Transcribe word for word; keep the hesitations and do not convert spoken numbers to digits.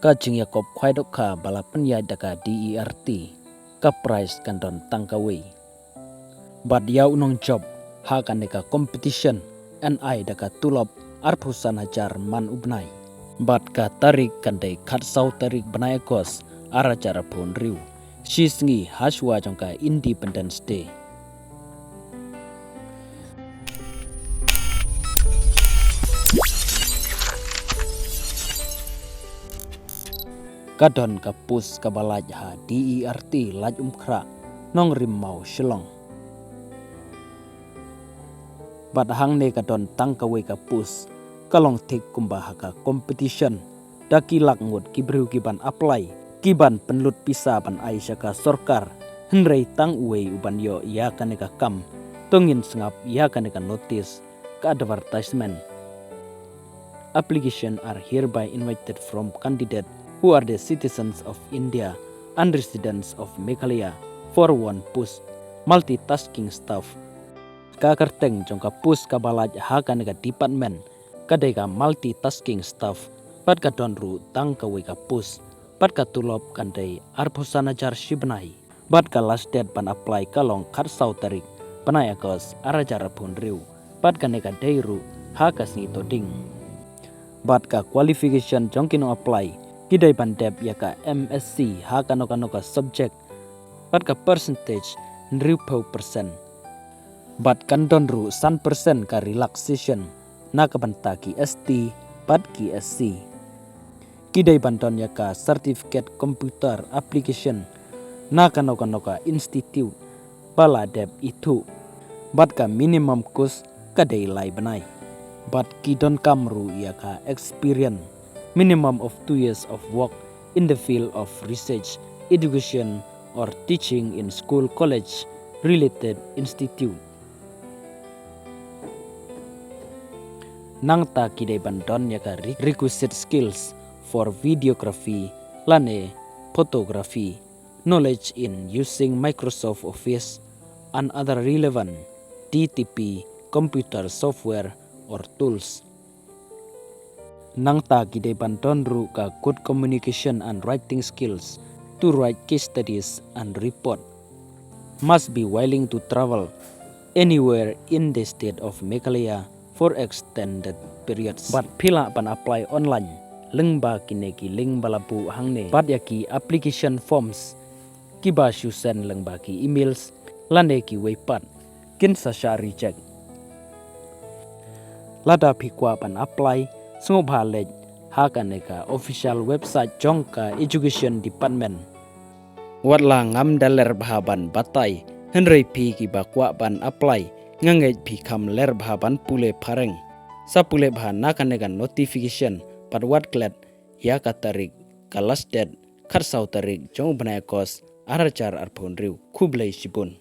Ka jingïakob khwai dohkha ba la pynïaid da ka D E R T, ka prize kan don tang kawei. Bad ïa u nongjop ha kane ka competition yn ai da ka tulop arphew san hajar man u bnai. Bad ka tarik kan dei khatsaw tarik bnai August ar hajar arphew hynriew, shi sngi hashwa jong ka Independence Day. Ka don ka post kaba lait ha D E R T Laitumkhrah, Nongrim Maw, Shillong. Bad hangne ka don tang kawei ka post, ka long thik kumba ha ka competition, da ki lak ngut ki briew ki ban apply, ki ban pynlut pisa ban ai sha ka sorkar, hynrei tang uwei u ban ïoh ïa kane ka kam. To ngin sngap ïa kane ka notice, ka advertisement. Application are hereby invited from candidate who are the citizens of India and residents of Meghalaya for one post, multitasking staff. Ka kyrteng jong ka post kaba lait ha kane ka department ka dei ka multitasking staff, bad ka don ruh tang kawei ka post, bad ka tulop kan dei arphew san hajar shi bnai. Bad ka last date ban apply ka long khatsaw tarik bnai August ar hajar arphew hynriew, bad kane ka dei ruh ha ka sngi Thohdieng. Bad ka qualification jong ki nong apply, ki dei ban dep ïa ka M S C ha kano kano ka subject, bad ka percentage hynriewphew percent. Bad kan don ruh san percent ka relaxation na ka bynta ki S T bad ki S C. Ki dei ban don ïa ka certificate computer application na kano kano ka institute ba la dep ithuh. Bad ka minimum course ka dei lai bnai. Bad ki donkam ruh ïa ka experience minimum of two years of work in the field of research, education, or teaching in school, college, related institute. Nangta ki dei ban don ïa ka re-, requisite skills for videography lane photography, knowledge in using Microsoft Office and other relevant D T P computer software or tools. Nangta ki dei ban don ruh ka good communication and writing skills to write case studies and report. Must be willing to travel anywhere in the state of Meghalaya for extended periods. Bad phi lah ban apply online lyngba kine ki link ba la buh hangne, bad ïa ki application forms kiba shu send lyngba ki emails lane kiwei pat, kin sa shah reject. Lada phi kwah ban apply, sngewbha leit ha kane ka official website jong ka Education Department. Wat la ngam da ler bha ban batai, hynrei phi kiba kwah ban apply, nga ngeit phi kham ler bha ban pule phareng. Sa pule bha na kane ka notification, bad wat klet ïa ka tarik, ka last date, khatsaw tarik jong u bnai August ar hajar arphew hynriew. Khublei shibun.